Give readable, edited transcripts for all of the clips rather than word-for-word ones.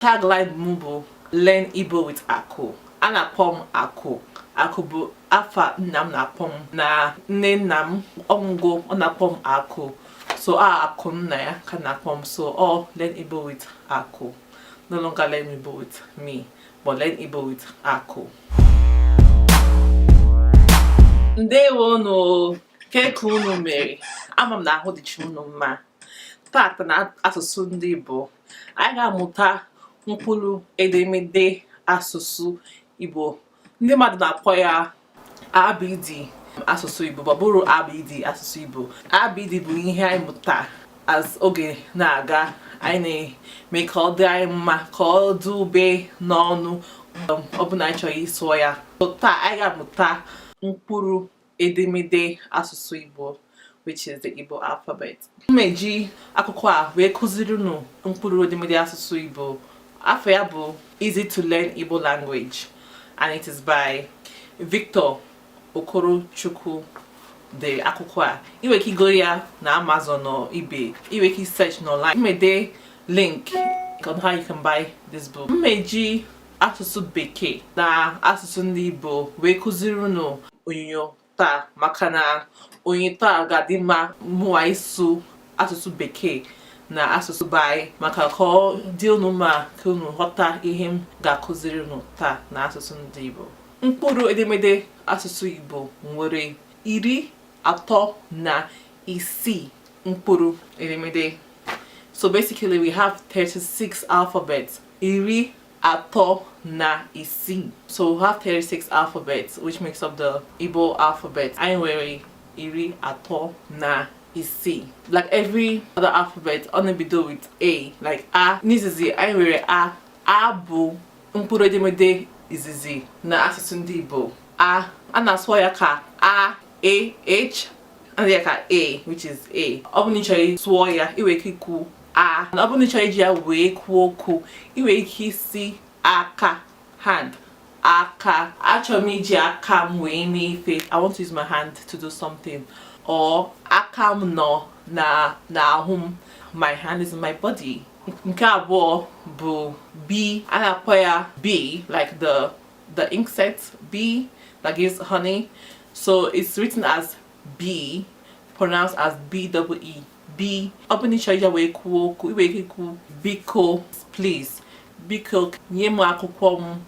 Tagline m bụ "Learn Igbo with Akụ". A na-akpọ m Akụ. Akụ bụ afa nna m na-akpọ m, na nne nna m ọnwụgo, ọ na-akpọ m Akụ, so a Akụ nna ya ka na-akpọ m. So ọ "Learn Igbo with Akụ", no longer "Learn Igbo with me", but "Learn Igbo with Akụ". Ndewonu. Kee ka unu mere? Ama m na ahụ dịcha unu mma. Tata na asụsụ ndị Igbo, anyị ga-amụta mkpụrụ edemede asụsụ Igbo. Ndị mmadụ na-akpọ ya ABD asụsụ Igbo, ma ọ bụrọ ABD asụsụ Igbo. ABD bụ ihe anyị mụta as oge na-aga, anyị na-eme ka ọ dị anyị mma, ka ọ dị ube n'ọnụ, ọ bụ na anyị chọrọ ịsụọ ya. Taa anyị ga-amụta mkpụrụ edemede asụsụ Igbo, which is the Igbo alphabet. M eji akwụkwọ a wee kụziri unu mkpụrụ edemede asụsụ Igbo. Afa ya bụ Easy to Learn Igbo Language, and it is by Victor Okorochukwu dere akwụkwọ a. Ị nwere ike igo ya na Amazon or eBay. Ị nwere ike search n'online. M ede link on how you can buy this book. M eji asụsụ Bekee na asụsụ ndị Igbo wee kụziri unu onyonyo taa, maka na onyonyo taa ga-adị mma mụwa ịsụ asụsụ Bekee na asụsụ be anyị, maka ka ọ dị unu mma ka unu ghọta ihe m ga-akụziri unu taa na asụsụ ndị Igbo. Mkpụrụ edemede asụsụ Igbo nwere 36 mkpụrụ edemede. So basically we have 36 alphabets, 36. So we have 36 alphabets which makes up the Igbo alphabet. Anyị nwere 36. Like every other alphabet, ọ na-ebido with A, like A. N'izizi anyị nwere A. A bụ mkpụrụ edemede izizi na asụsụ ndị Igbo. A, a na-asụ ya ka A, A, H, and ya ka A, which is A. Ọ bụ na ị chọrọ sụọ ya, ị nwere ike ikwu A. Ọ bụ na ị chọrọ iji ya wee kwuo okwu, ị nwere ike isi aka, hand, aka. Achọrọ m iji aka m wee mee ife. I want to use my hand to do something. Or aka m nọ na n'ahụ m, my hand is in my body. Nke abụọ bụ B. A na-akpọ ya B like the insect bee that gives honey. So it's written as B, pronounced as B double E, B. Ọ bụ na ị chọrọ iji wee kwuo okwu, ị nwere ike ikwu biko, please. Biko nye m akwụkwọ m,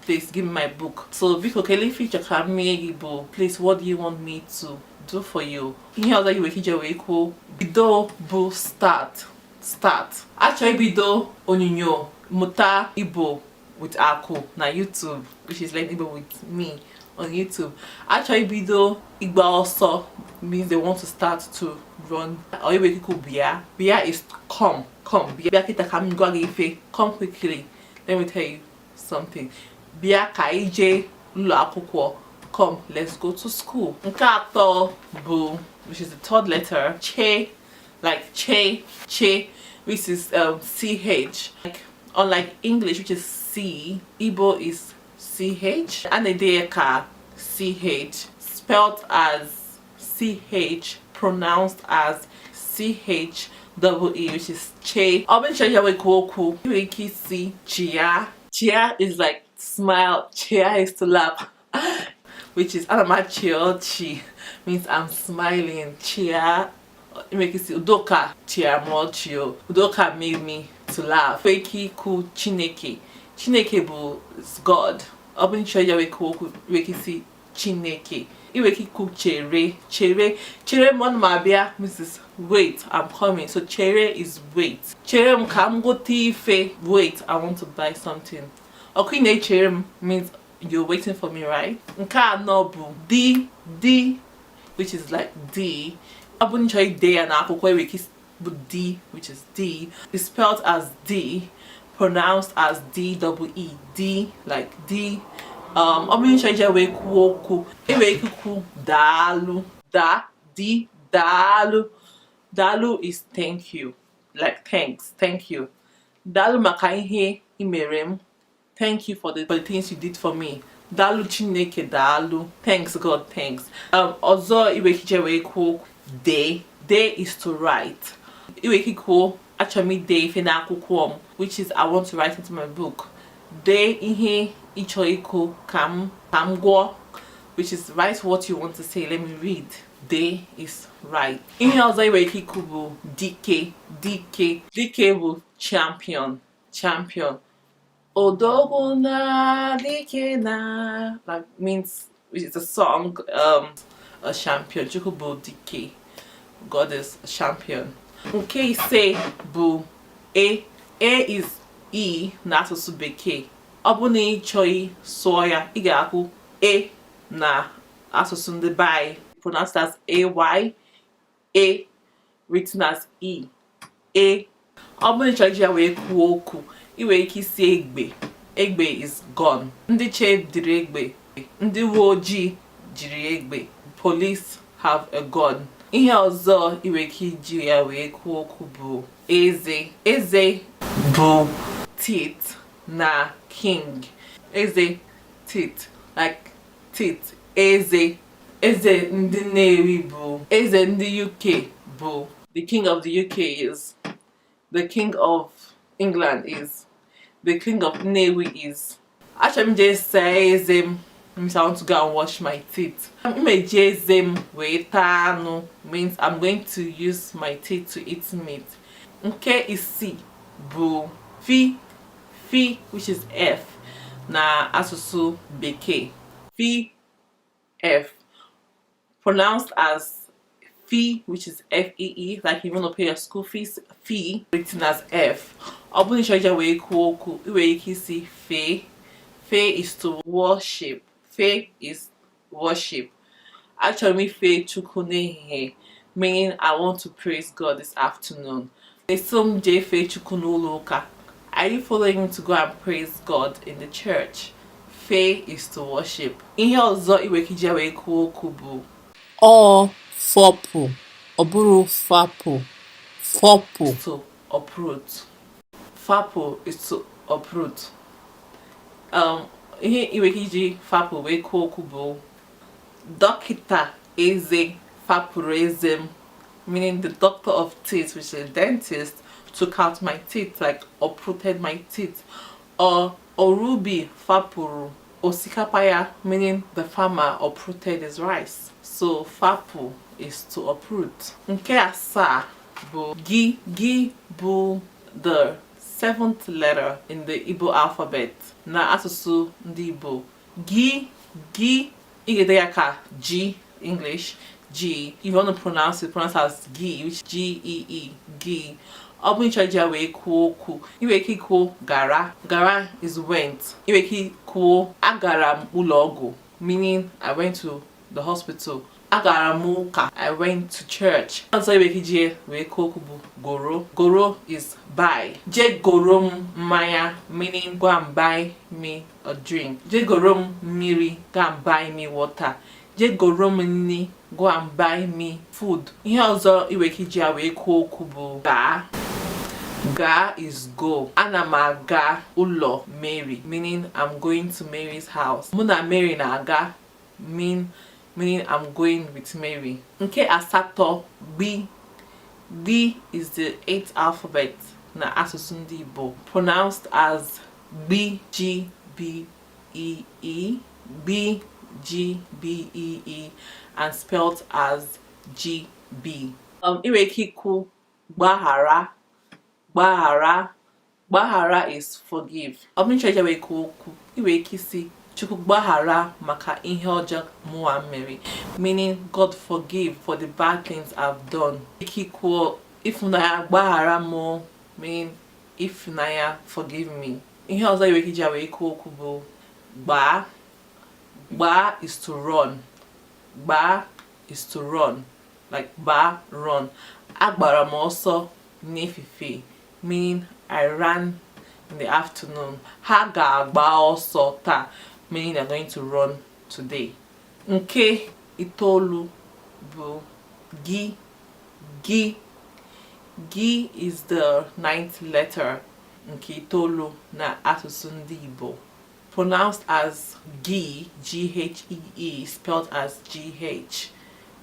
please give me my book. So biko kelee ife ị chọ ka m mee gị bụ please, what do you want me to do for you? Ihe ọzọ ị nwere ike iji wee kwuo bido bụ start, start. Achọ ibido onyonyo Mụta Igbo with Akụ na YouTube, which is Learn Igbo with me on YouTube. Achọ ibido ịgba ọsọ means they want to start to run. Or ị nwere ike ikwu bịa. Bịa is come, come. Bịa kịta ka m gwa gị ife. Come quickly, let me tell you something. Bịa ka anyị jee ụlọ akwụkwọ. Come, let's go to school. Nke atọ bụ, which is the third letter, che, like che, che, which is ch. Like unlike English, which is C, Igbo is ch. A na-ede ya ka ch, spelled as ch, pronounced as ch double e, which is che. Ọ bụ nchọ ya wee kwuo okwu, ị nwere ike isi chia. Chia is like smile. Chia is to laugh, which is ana m achị ọchị, means I'm smiling. Chia, ị nwere ike isi Udoka chịara m ọchị o. Udoka made me to laugh. Nwere ike ikwu Chineke. Chineke bụ God. Ọ bụ nchọ ya wee kwuo okwu, ị nwere ike isi Chineke. Ị nwere ike ikwu chere, chere, chere m, ana m abịa means wait, I'm coming. So chere is wait. Chere m ka m gote ife. Wait, I want to buy something. Ọkụ ị na-echere m means you're waiting for me, right? Nke anọ bụ D, D, which is like D. Ọ bụ nchọ ide ya n'akwụkwọ, ị nwere ike bụ D, which is D. It's spelled as D, pronounced as D double E, D, like D. Ọ bụrụ nchọ ije wee kwuo okwu, ị nwere ike ikwu daalụ, da, D, daalụ. Daalụ is thank you, like thanks, thank you. Daalụ maka ihe ị mere m. Thank you for the things you did for me. Daalụ Chineke, daalụ. Thanks God, thanks. Ọzọ ị nwere ike ije wee kwuo dee. Dee is to write. Ị nwere ike ikwu Achọrọ m ide ife n'akwụkwọ m, which is I want to write into my book. Dee ihe ị chọrọ ikwu ka m gụọ, which is write what you want to say, let me read. Dee is write. Ihe ọzọ ị nwere ike ikwu bụ dike. Dike, dike bụ champion. Champion, odogwu na dike na, like, means, it's a song, a champion. Chukwu bụ dike, God is a champion. Nke ise bụ e. E is E n'asụsụ Bekee. Ọ bụ na ị chọghị sụọ ya, ị ga-akwụ e na asụsụ ndị be anyị, pronounced as ay, a written as e, e. Ọ bụrụ na ị chọrọ iji ya wee kwuo okwu, ị nwere ike isi egbe. Egbe is gun. Ndị che jiri egbe. Ndị uwe ojii jiri egbe. Police have a gun. Ihe ọzọ ị nwere ike iji ya wee kwuo okwu bụ eze. Eze bụ teeth na king. Eze, teeth, like teeth, eze. Eze ndị Nnewi bụ eze ndị UK bụ the king of the UK is the king of England is the king of Nnewi is. Achọrọ m jee saa eze m means I want to go and wash my teeth. M eji eze m wee taa anụ means I'm going to use my teeth to eat meat. Nke isii bụ fi. Fi, which is F na asụsụ Bekee. Fi, F, pronounced as fee, which is F E E, like you want to pay your school fees, fee, written as F. Ọ bụrụ na ị chọrọ iji wee kwuo okwu, ị nwere ike isi fee. Fee is to worship. Fee is worship. Achọrọ m ife Chukwu n'ehihie, meaning I want to praise God this afternoon. Eso m jee fee Chukwu n'ụlọ ụka? Are you following me to go and praise God in the church? Fee is to worship. Ihe ọzọ ị nwere ike iji wee kwuo okwu bụ ọ fọpụ, ọ bụrụ fapụ, fọpụ, to uproot. Fapụ is to uproot. Ihe ị nwere ike iji fapụ wee kwuo okwu bụ dọkịta eze fapụrụ eze m, meaning the doctor of teeth, which is a dentist, took out my teeth, like uprooted my teeth. Or ọrụ ubi fapụrụ osikapa ya, meaning the farmer uprooted his rice. So fapụ is to uproot. Nke asaa bụ gị. Gị bụ the seventh letter in the Igbo alphabet na asụsụ ndị Igbo. Gị, gị, ị ga-ede ya ka G, English G. If you want to pronounce it, pronounce as G, which G E E, G. Ọ bụrụ ịchọ iji ya wee kwuo okwu, ị nwere ike ikwu gara. Gara is went. Ị nwere ike ikwu agara m ụlọ ọgwụ, meaning I went to the hospital. Agara m ụka, I went to church. Ọzọ ị nwere ike iji wee kwuo okwu bụ goro. Goro is buy. Jee goro m mmanya, meaning go and buy me a drink. Jee goro m mmiri, go and buy me water. Jee goro m nri, go and buy me food. Ihe ọzọ ị nwere ike iji ya wee kwuo okwu bụ gaa. Gaa is go. Ana m aga ụlọ Mary, meaning I'm going to Mary's house. Mụ na Mary na-aga, meaning I'm going with Mary. Nke asatọ, gbi. Gbi is the eighth alphabet na asụsụ ndị Igbo, pronounced as gbi, G B E E, B G B E E, and spelled as G B. Ị nwere ike ikwu gbaghara. Gbaghara, gbaghara is forgive. Ọ bụrụ ịchọrọ ije wee kwuo okwu, ị nwere ike isi Chukwu gbaghara maka ihe ọjọọ mụwa mere, meaning God forgive for the bad things I've done. Ike ikwuo Ifunanya gbaghara mụ, meaning Ifunanya forgive me. Ihe ọzọ ị nwere ike iji wee kwuo okwu bụ gbaa. Gbaa is to run. Gbaa is to run, like gbaa, run. Agbara m ọsọ n'efifie, meaning I ran in the afternoon. Ha ga-agba ọsọ taa, meaning they're going to run today. Nke itoolu bụ gị. Gị, gị is the ninth letter, nke itoolu na asụsụ ndị Igbo, pronounced as G, G H E E, spelled as G H,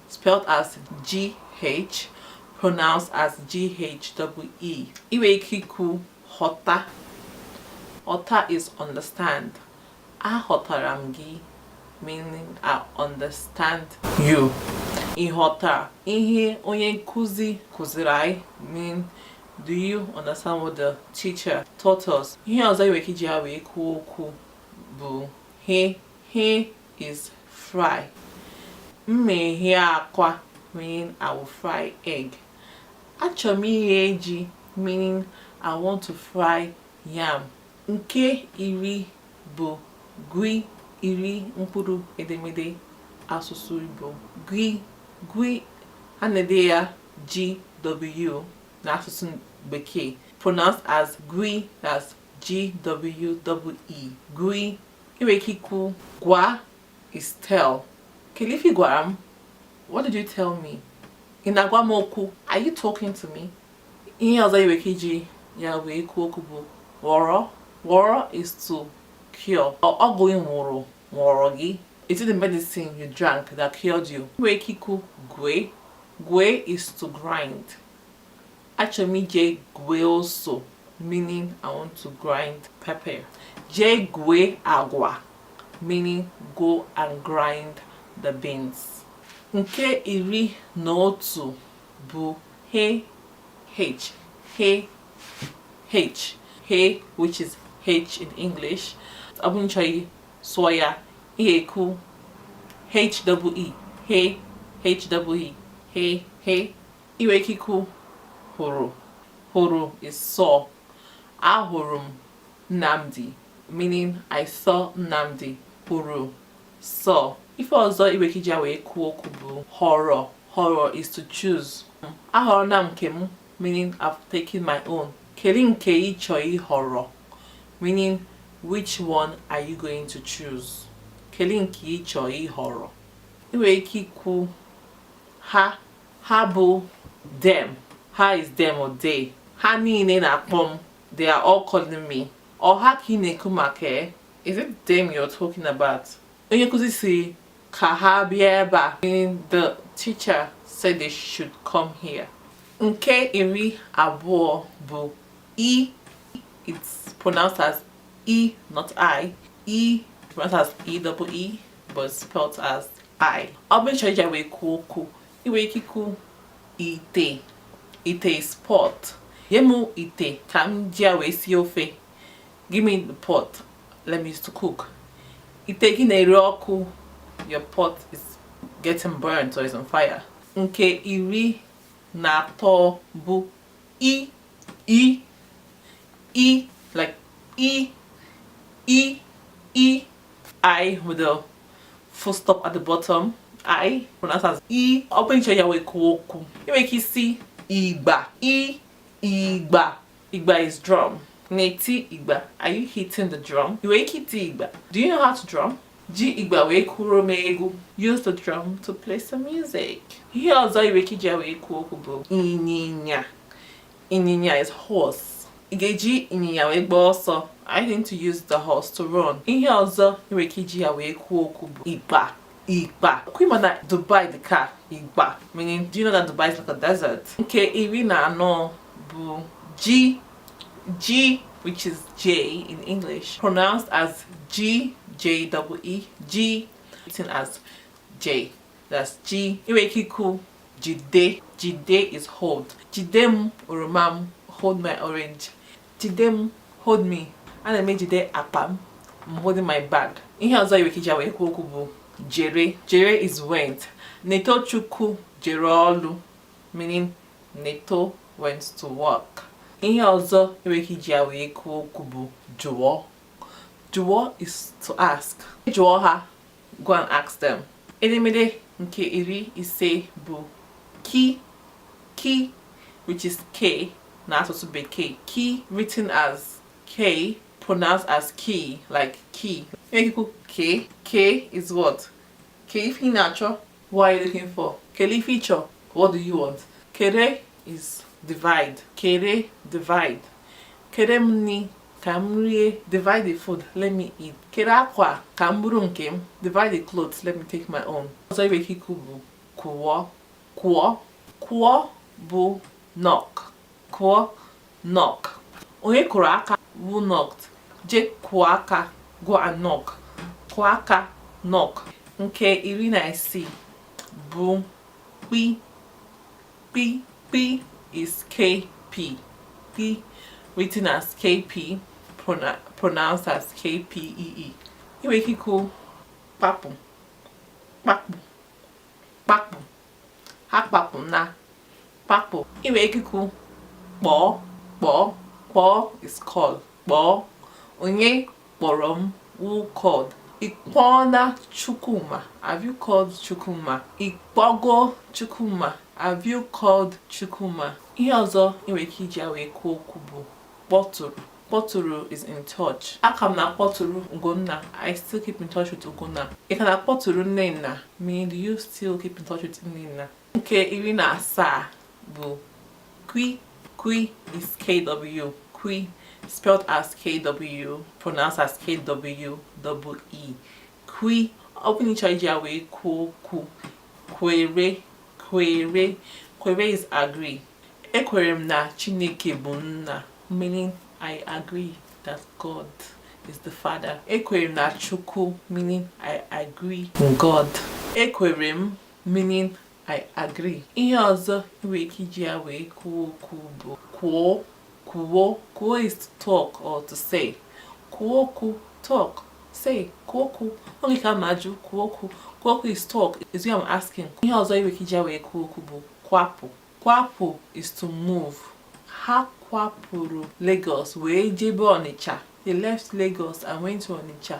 spelled as G H. Pronounced as G-H-E-E. I nwere ike ikwu ghọta. Ghọta is understand. Aghọtara m gị, meaning I understand you. Ị ghọtara ihe onye nkụzi kụziri anyị, mean do you understand what the teacher taught us? Ihe ọzọ i nwere ike iji ya wee kwuo okwu bụ he. He is fry. M ma-eghe akwa, meaning I will fry egg. Achọrọ m ighe ji, meaning I want to fry yam. Nke iri bụ gwi iri mkpụrụ edemede asụsụ Igbo. Gwi, gwi, a na-ede ya GW n'asụsụ Bekee, pronounced as gwi, that's G W E, gwi. I nwere ike ikwu gwa is tell. Kedu ife ị gwara m? What did you tell me? Ị na-agwa m okwu? Are you talking to me? Ihe ọzọ i nwere ike iji ya wee kwuo okwu bụ ghọrọ. Ghọrọ is to cure. Ọgwụ ị ṅụrụ ghọrọ gị. Is it the medicine you drank that cured you? I nwere ike ikwu gwee. Gwee is to grind. Achọrọ m ije gwee ose, meaning I want to grind pepper. Jee gwee agwa, meaning go and grind the beans. Nke 11 bụ he, h, he, h, he, which is H in English. Ọ bụrụ chọrọ sụọ ya, ị ga-ekwu H double E, he, H double E, he, he. I nwere ike ikwu hụrụ. Hụrụ is saw. Ahụrụ m Nnamdi, meaning I saw Nnamdi. Hụrụ, saw. Ife ọzọ i nwere ike iji ya wee kwuo okwu bụ họrọ. Họrọ is to choose. Ahọrọna m nke m, meaning I've taken my own. Kedu nke ị chọrọ ịhọrọ, meaning which one are you going to choose? Kedu nke ị chọrọ ịhọrọ? I nwere ike ikwu ha. Ha bụ them. Ha is them or they. Ha niile na-akpọ m, they are all calling me. Ọ ha ka ị na-ekwu maka e? Is it them you're talking about? Onye nkụzi si ka ha bịa ebe a, meaning the teacher said they should come here. Nke 20 bụ e. It's pronounced as E, not I. E, pronounced as E double E, but spelled as I. Ọ bụ ịchọ iji wee kwuo okwu, ị nwere ike ikwu ite. Ite is pot. Nye m ite ka m ji ya wee sie ofe. Give me the pot, let me use to cook. Ite gị na-ere ọkụ, your pot is getting burnt or is on fire. Nke 13 bụ i, i, i, like e, e, e, I with the full stop at the bottom. I pronounced as e. Ọ bụ ịchọ ya wee kwuo okwu, ị nwere ike isi igba, i, igba. Igba is drum. Na-eti igba, are you hitting the drum? Ị nwere ike iti igba? Do you know how to drum? Ji igba wee kụrụ m egwu. Use the drum to play some music. Ihe ọzọ ị nwere ike iji ya wee kwuo okwu bụ ịnyịnya. Ịnyịnya is horse. Ị ga-eji ịnyịnya wee gbaa ọsọ? Are you going to use the horse to run? Ihe ọzọ ị nwere ike iji ya wee kwuo okwu bụ ịkpa, ịkpa. Kwa na Dubai dị ka ịkpa, meaning do you know that Dubai is like a desert? Nke 14 bụ G, G, which is J in English, pronounced as G J double E, G, written as J. That's G. Ị nwere ike ikwu jide. Jide is hold. Jide m oroma m, hold my orange. Jide m, hold me. Ana m ejide akpa m, I'm holding my bag. Ihe ọzọ ị nwere ike iji ya wee kwuo okwu bụ jere. Jere is went. Neto Chukwu jere ọlụ, meaning Neto went to work. Ihe ọzọ ị nwere ike iji ya wee kwuo okwu bụ jụọ. Jụọ is to ask. Jụọ ha, go and ask them. Edemede nke 15 bụ ki, ki, which is K n'asụsụ Bekee. Ki written as K, pronounced as key, like key. Ị nwere ike ikwu k. K is what? Ke ife ị na-achọ? What are you looking for? Kele ife ị chọ? What do you want? Kere is divide. Kere, divide. Kere m nni ka m rie, divide the food, let me eat. Kere akwa ka m buru nke m, divide the clothes, let me take my own. Ọzọ ị nwere ike ikwu bụ kwụọ, kwụọ, kwụọ. Bụ knock. Kụọ, knock. Onye kụrụ aka? Who knocked? Je kụọ aka, go and knock. Kụọ aka, knock. Nke 16 bụ kpi. Kpi. Kpi is KP. P, written as KP, pronounced as KPEE. Ị nwere ike ikwu kpapụ, kpapụ, kpapụ. Ha kpapụ na kpapụ. Ị nwere ike ikwu kpọọ, kpọọ. Kpọọ is call. Kpọọ. Onye kpọrọ m? Who called? Ị kpọọna Chukwuma? Have you called Chukwuma? Ị kpọgo Chukwuma? Have you called Chukwuma? Ihe ọzọ ị nwere ike iji ya wee kwuo okwu bụ kpọtụrụ. Kpọtụrụ is in touch. Aka m na-akpọtụrụ Ugonna. I still keep in touch with Ugonna. Ị ka na-akpọtụrụ Nnenna? Meaning, do you still keep in touch with Nnenna? Nke 17 bụ kwi. Kwi is KW. Kwi, spelled as KW, pronounced as KW double E. Kwi. Ọ bụrụ na ị chọrọ iji ya wee kwuo okwu, kwere, kwere. Kwere is agree. Ekwere m na Chineke bụ nna, meaning I agree that God is the father. Ekwere m na Chukwu, meaning I agree in God. Ekwere m, meaning I agree. Ihe ọzọ ị nwere ike iji ya wee kwuo okwu bụ kwuo, kwuo. Kwuo is to talk or to say. Kwuo okwu, talk, say, kwuo okwu. Oge ka m ajụ kwuo okwu. Kwuo okwu is talk, is what I'm asking. Ihe ọzọ ị nwere ike iji ya wee kwuo okwu bụ kwapụ. Kwapụ is to move. Ha kwapụrụ Lagos wee jebe Onitsha. They left Lagos and went to Onitsha.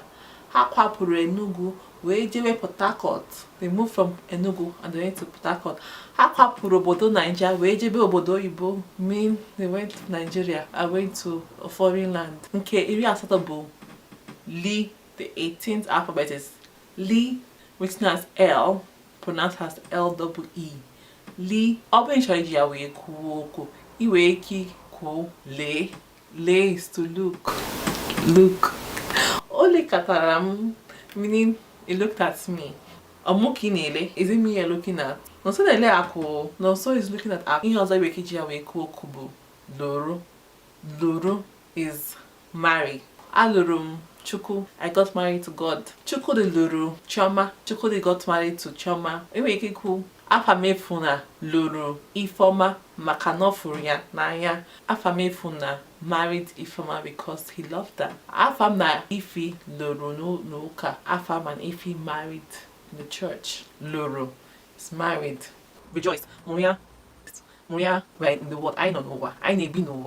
Ha kwapụrụ Enugu wee jebe Port Harcourt. They moved from Enugu and they went to Port Harcourt. Ha kwapụrụ obodo Naija wee jebe obodo oyibo, mean they went to Nigeria and went to a foreign land. Nke 18 bụ li. The 18th alphabet is li, written as L, pronounced as L double E. Li. Ọ bụrụ chọrọ iji ya wee kwuo okwu, ị nwere ike kwuo lee. Lee is to look. Look. O lekọtara m, meaning he looked at me. Ọ mụ ka ị na-ele? Is it me you're looking at? Nonso na-ele Akụ. Nonso is looking at Akụ. Ihe ọzọ ị nwere ike iji ya wee kwuo okwu bụ lụrụ. Lụrụ is marry. Alụrụ m Chukwu. I got married to God. Chukwudi lụrụ Chioma. Chukwudi got married to Chioma. Ị nwere ike ikwu Afamefuna lụrụ Ifeoma maka na ọ fụrụ ya n'anya. Afamefuna married Ifeoma because he loved her. Afam na Ifi lụrụ n'ụka. Afam and Ifi married in the church. Lụrụ is married. Rejoice. Mụrịa. Mụrịa, we're in the world. Anyị nọ n'ụwa. Anyị na-ebi n'ụwa.